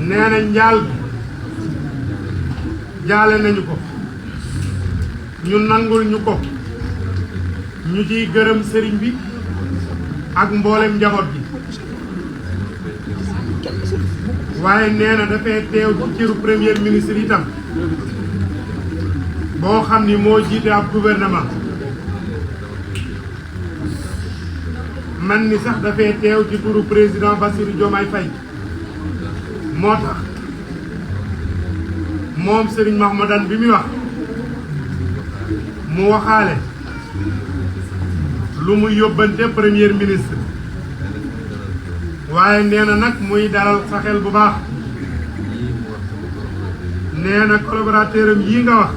nee na njaal gi jaale nañu ko ñu nangul ñu ko ñu ciy gërëm sëriñ bi ak mboolem njaboot gi waaye nee na dafay teew ci cëru premier ministre itam boo xam ni moo jiite ab gouvernement man ni sax dafay teew ci turu président Bassirou Diomaye Faye moo tax moom Serigne Mahmoudane bi muy wax mu waxaale lu muy yóbbante premier ministre waaye nee na nag muy dalal sa xel bu baax nee na collaborateur am yii nga wax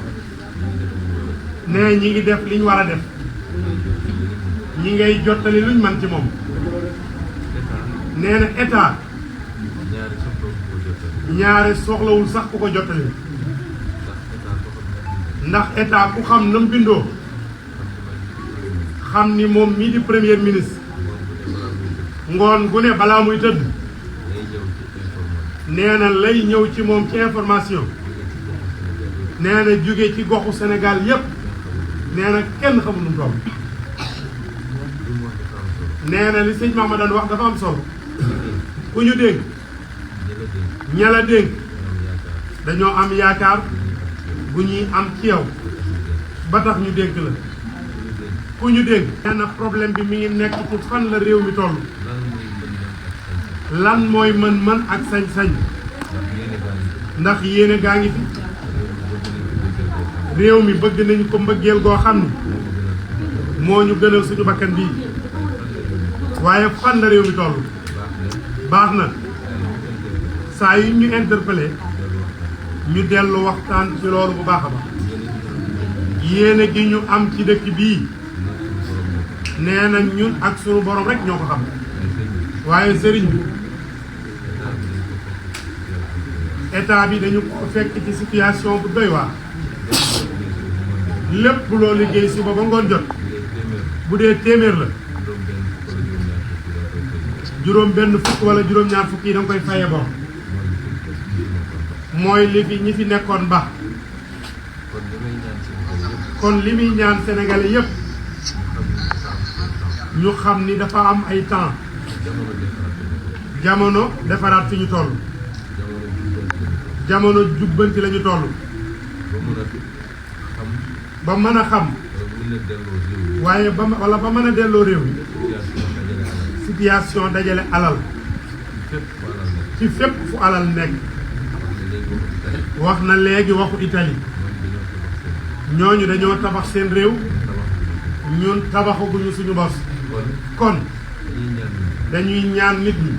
nee ñi ngi def liñ war a def ñi ngay jottali luñ man ci moom nee na état ñaare soxlawul sax ku ko jottali ndax état ku xam na mu bindoo xam ni moom mii di premier ministre ngoon gu ne balaa muy tëdd nee na lay ñëw ci moom ci information nee na jóge ci goxu Sénégal yépp nee na kenn xamul nu mu toll nee na li sëñ Mahmoudane wax dafa am solo ku ñu dénk ña la dénk dañoo am yaakaar bu ñuy am ci yow ba tax ñu dénk la ku ñu dénk nee na problème bi mi ngi nekk ci fan la réew mi toll lan mooy mën-mën ak sañ-sañ ndax yéene gaa ngi fi réew mi bëgg nañu ko mbëggeel goo xam ne moo ñu gënal suñu bakkan bii waaye fan la réew mi toll baax na saa yu ñu interpellé ñu dellu waxtaan ci loolu bu baax a baax yéene gi ñu am ci dëkk bii nee na ñun ak sunu borom rek ñoo ko xam waaye sëriñ bi état bi dañu ko fekk ci situation bu doy waar lépp loo liggéey suba ba ngoon jot bu dee téeméer la juróom benn fukk wala juróom-ñaar fukk yi da nga koy faye bor mooy li fi ñi fi nekkoon ba kon li muy ñaan sénégalais yépp ñu xam ni dafa am ay temps jamono defaraat fi ñu toll jamono jubbanti la ñu toll ba mën a xam waaye ba wala ba mën a delloo réew mi situation dajale alal ci fépp fu alal nekk wax na léegi waxu Italie ñooñu dañoo tabax seen réew ñun tabaxaguñu suñu bos kon dañuy ñaan nit ñi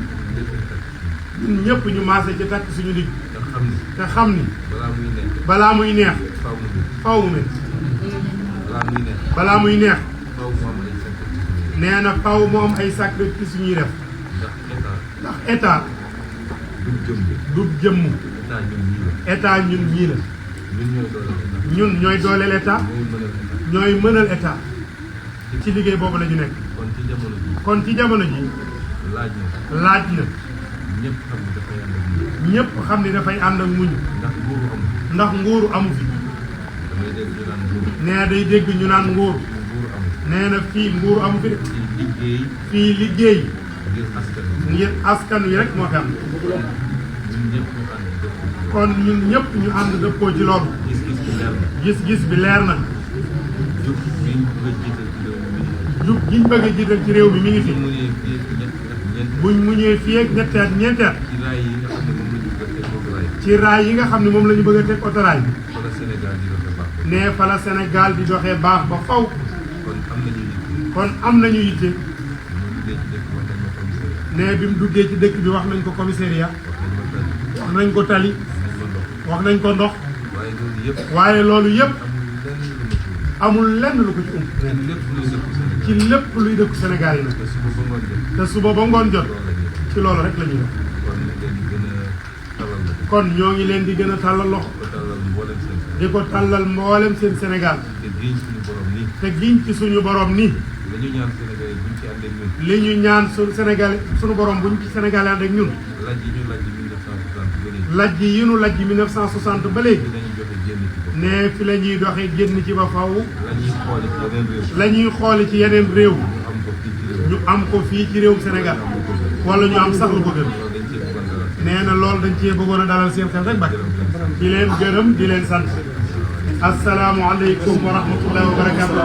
ñun ñëpp ñu maase ci takk suñu digg te xam ni balaa muy neex faw mu ne balaa muy neex nee na faw mu am ay sacrifice suñuy def ndax état du jëmm état ñun ñii la ñun ñooy dooleel état ñooy mënal état ci liggéey boobu la ñu nekk kon ci jamono ji laaj na ñëpp xam ni dafay ànd ak muñ ndax nguuru amu fi nee day dégg ñu naan nguur nee na fii nguuru amu fi de fii liggéey ngir askan wi rek moo fi am kon ñun ñëpp ñu ànd dëppoo ci loolu gis-gis bi leer na jub giñ bëgg a jiital ci réew mi mi ngi fi buñ muñee fii ak ñetti at ñeenti at ci raay yi nga xam ne moom la ñu bëgg a teg autorail bi ne fa la Sénégal di doxee baax ba faw kon am nañu yitte ne bi mu duggee ci dëkk bi wax nañ ko commissariat wax nañ ko tali wax nañ ko ndox waaye loolu yëpp amul lenn lu ko ci ci lépp luy dëkku Sénégal yi nag te suba ba ngoon jot ci loolu rek la ñuy def kon ñoo ngi leen di gën a tàllal loxo di ko tàllal mboolem seen Sénégal te giñ ci suñu borom ni li ñu ñaan suñu Sénégal suñu borom buñ ci Sénégal ànd ak ñun lajj yi nu lajj 1960 ba léegi ne fi la ñuy doxee génn ci ba faw la ñuy xooli ci yeneen réew ñu am ko fii ci réewum Sénégal wala ñu am sax lu ko gën nee na loolu dañ cee bëggoon a dalal seen xel rek ba di leen gërëm di leen sant asalaamualeykum wa rahmatullahi wa barakatuh.